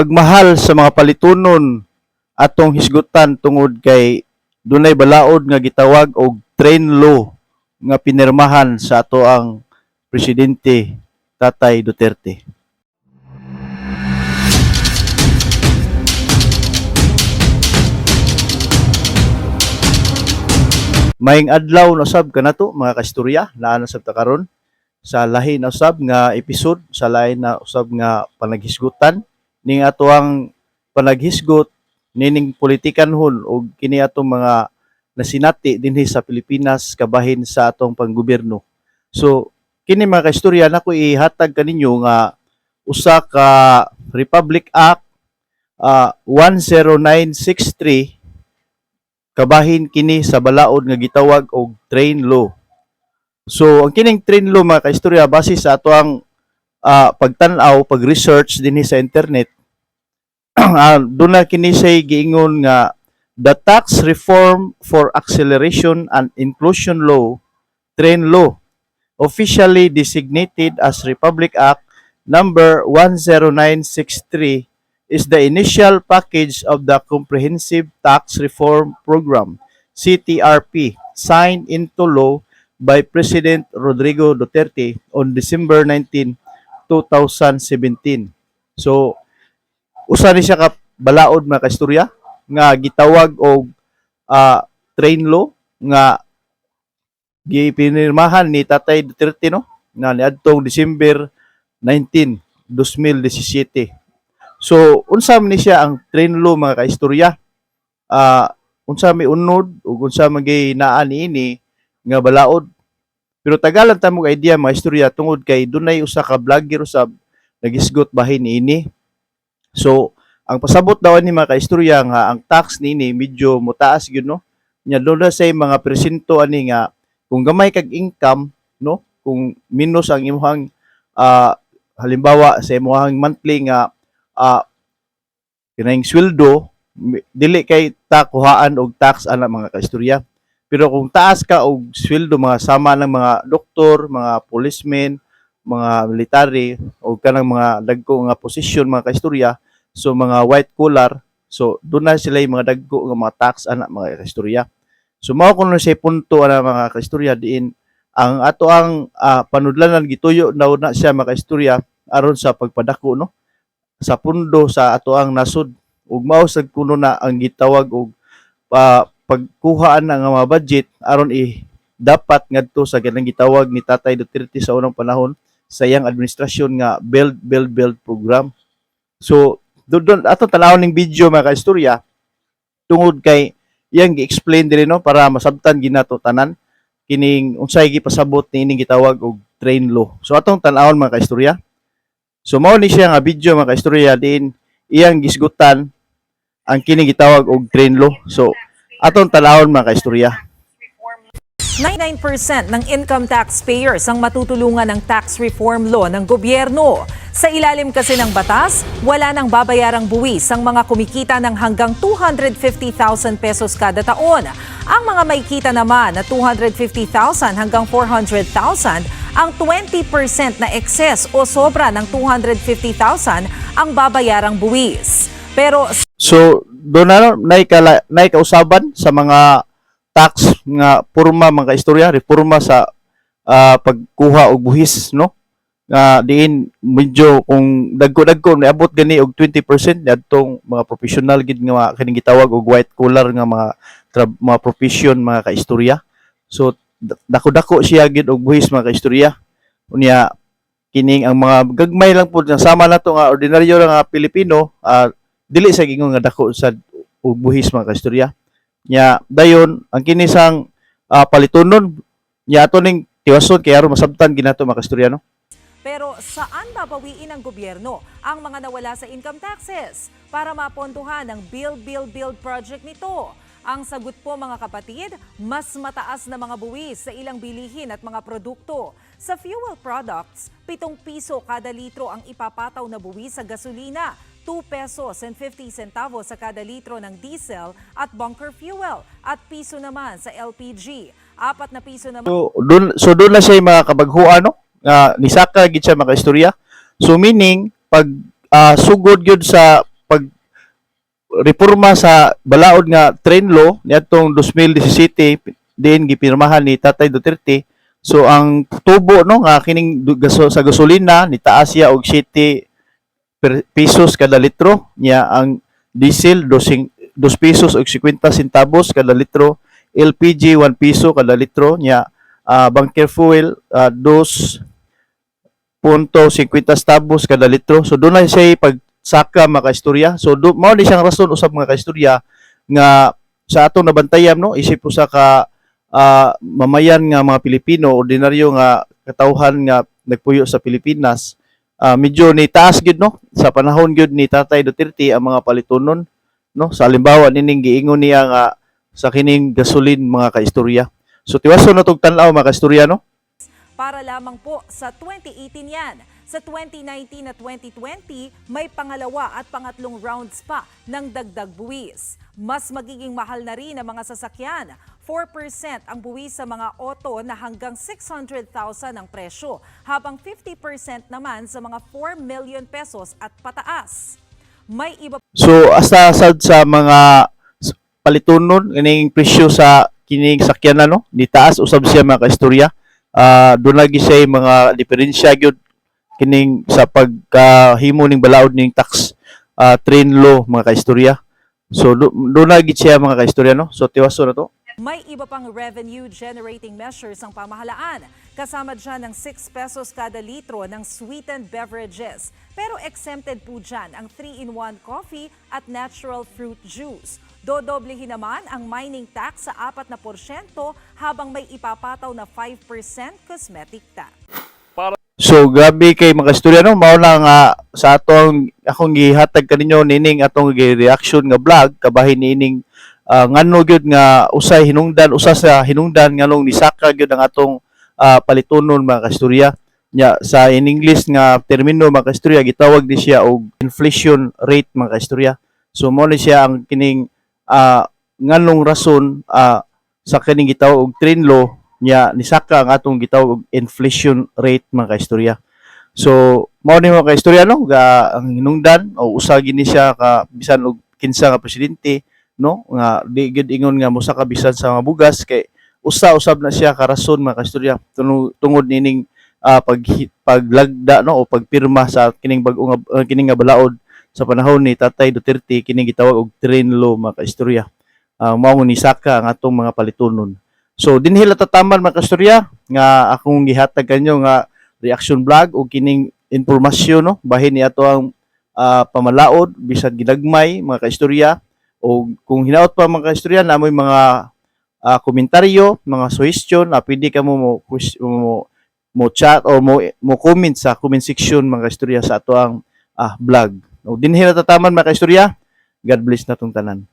pagmahal sa mga palitunon atong hisgutan tungod kay dunay balaod nga gitawag og train law nga pinirmahan sa ato ang presidente Tatay Duterte. Maayong adlaw na usab kanato, mga kaistorya, naa na sab ta karon sa lahi na usab nga episode, sa lahi na usab nga panaghisgutan ning ato ang panaghisgot nining politikanhon og kini atong mga nasinati dinhi sa Pilipinas kabahin sa atong panggobyerno. So kini, mga kaistorya, nako ihatag kaninyo nga usa ka Republic Act 10963, kabahin kini sa balaod nga gitawag og train law. So ang kining train law, mga kaistorya, base sa ato ang pagtan-aw, pag-research dinhi sa internet, doon na kini siya giingon nga the Tax Reform for Acceleration and Inclusion Law, Train Law, officially designated as Republic Act number 10963, is the initial package of the Comprehensive Tax Reform Program, CTRP, signed into law by President Rodrigo Duterte on December 19, 2017. So, usa ni siya ka balaod, mga kaistorya, nga gitawag og train law nga gipinirmahan ni Tatay Duterte, no, nga niadtong December 19, 2017. So unsa man ni siya ang train law, mga kaistorya? Unsa may unod ug unsa man gay naa niini nga balaod? Pero tagalan ta mo idea, mga istorya, tungod kay dunay usa ka vlogger usab nagisgot bahin niini. So ang pasabot daw ni, mga kaistorya, nga ang tax niini medyo motaas gyud, no. Nya doon na say mga presinto ani nga kung gamay kag income, no, kung minus ang imong halimbawa sa imong monthly nga kining sweldo, dili kay ta kuhaan og tax ana, mga kaistorya. Pero kung taas ka og sweldo, mga sama ng mga doktor, mga policemen, mga military o kanang mga dagko nga posisyon, mga kaistorya, so mga white collar, so doon na sila yung mga dagko nga mga tax ana, mga kaistorya. So mao kuno siya punto ana, mga kaistorya, diin ang ato ang panudlanan gituyo na na siya, mga kaistorya, aron sa pagpadako, no, sa pundo sa ato ang nasod, ug mao sad kuno na ang gitawag og pagkuhaan ng mga budget aron i dapat ngadto sa ganang gitawag ni Tatay Duterte sa unang panahon sa iyang administrasyon nga Build Build Build program. So doon ato tan-awon ning video, mga kaistorya, tungod kay iyang gi-explain diri, no, para masabtan ginato tanan kining unsay gipasabot niining gitawag og train law. So atong tan-awon, mga kaistorya. So mao ni siya nga video, mga kaistorya, din iyang gisgutan ang kining gitawag og train law. So atong tan-awon, mga kaistorya. 99% ng income taxpayers ang matutulungan ng tax reform law ng gobyerno. Sa ilalim kasi ng batas, wala nang babayarang buwis ang mga kumikita ng hanggang 250,000 pesos kada taon. Ang mga may kita naman na 250,000 hanggang 400,000, ang 20% na excess o sobra ng 250,000 ang babayarang buwis. Pero So doon na nay kausaban sa mga tax nga porma, mga kaistorya, reforma sa pagkuha og buhis, no, nga diin medyo kung dagko-dagko niabot gani og 20% niadtong mga professional gid nga mga kining gitawag og white collar nga mga mga profession, mga kaistorya. So dako-dako siya gid og buhis, mga kaistorya. Unya kining ang mga gagmay lang pud nga sama nato nga ordinaryo lang nga Pilipino, dili sa gingon nga dako sa og buhis, mga kaistorya. Nya dayon ang kini sang palitunon nya ato ning tiwason kay aron masabtan ginato, mga kaistorya, no. Pero saan babawiin ng gobyerno ang mga nawala sa income taxes para mapondohan ang Build, Build, Build project nito? Ang sagot po, mga kapatid, mas mataas na mga buwis sa ilang bilihin at mga produkto. Sa fuel products, 7 piso kada litro ang ipapataw na buwis sa gasolina, 2 pesos and 50 centavos sa kada litro ng diesel at bunker fuel, at piso naman sa LPG. 4 piso naman So doon na siya yung mga kabaghuan, no, nga nisaka gid siya, mga istorya. So meaning pag sugod gyud sa Reforma sa balaod nga TRAIN Law niadtong 2017 din gipirmahan ni Tatay Duterte. So ang tubo, no, nga kining sa gasolina ni taas siya og 7 pesos kada litro niya, ang diesel 2 pesos og 50 centavos kada litro, LPG 1 piso kada litro niya, bunker fuel 2.50 centavos kada litro. So doon na siya pagsaka, mga kaistorya. So mao ni siyang rason usab, mga kaistorya, nga sa atong nabantayan, no, isip usa ka mamayan nga mga Pilipino, ordinaryo nga katawhan nga nagpuyo sa Pilipinas, medyo ni taas gyud, no, sa panahon gyud ni Tatay Duterte ang mga palitonon, no, sa halimbawa nining giingon niya nga sa kining gasolin, mga kaistorya. So tiwason na tog tan-aw, mga kaistorya, no. Para lamang po sa 2018 yan. Sa 2019 at 2020, may pangalawa at pangatlong rounds pa ng dagdag buwis. Mas magiging mahal na rin ang mga sasakyan. 4% ang buwis sa mga auto na hanggang 600,000 ang presyo, habang 50% naman sa mga 4 million pesos at pataas. May iba So hasta sad sa mga palitunon kining presyo sa kining sakyanan, no, ni taas usab siya, mga kaistorya. Doon lagi siya mga diferensya gyud kining sa pagkahimo ning balaod ning tax TRAIN Law, mga kaistorya. So doon lagi siya, mga kaistorya, no. So tiwaso na to. May iba pang revenue-generating measures ang pamahalaan. Kasama dyan ang 6 pesos kada litro ng sweetened beverages. Pero exempted po dyan ang 3-in-1 coffee at natural fruit juice. Dodoblehin naman ang mining tax sa 4% habang may ipapataw na 5% cosmetic tax. So grabe kay mga istorya, no, mao na nga sa atong akong gihatag kaninyo nining atong gi-reaction nga vlog kabahin niining ngano gyud nga usay hinungdan, usa sa hinungdan nganong nisaka gyud ang atong palitonon, mga kaistorya. Nya sa in English nga termino, mga kaistorya, gitawag ni siya og inflation rate, mga kaistorya. So mao ni siya ang kining nganong rason sa kining gitawag og TRAIN Law nya nisaka ang atong gitawag og inflation rate, mga kaistorya. So mao ni, mga kaistorya, no, ga ang hinungdan o usa gini siya ka bisan og kinsa nga presidente, no, nga di gid ingon nga mosaka bisan sa mga bugas kay usa usab na siya ka rason, mga kaistorya, tungod nining paglagda, no, o pagpirma sa kining bag-o nga kining nga balaod sa panahon ni Tatay Duterte, kining gitawag og TRAIN Law, mga kaistorya. Mao ni saka ang atong mga palitunon. So dinhi la tataman, mga kaistorya, nga akong gihatag kanyo nga reaction vlog o kining impormasyon, no, bahin ni ato ang pamalaod bisan ginagmay, mga kaistorya. O kung hinaot pa, mga kaistorya, namoy mga komentaryo, mga suggestion na pwede ka mo chat o mo comment sa comment section, mga kaistorya, sa ato ang vlog. O dinhi la tataman, mga kaistorya. God bless natong tanan.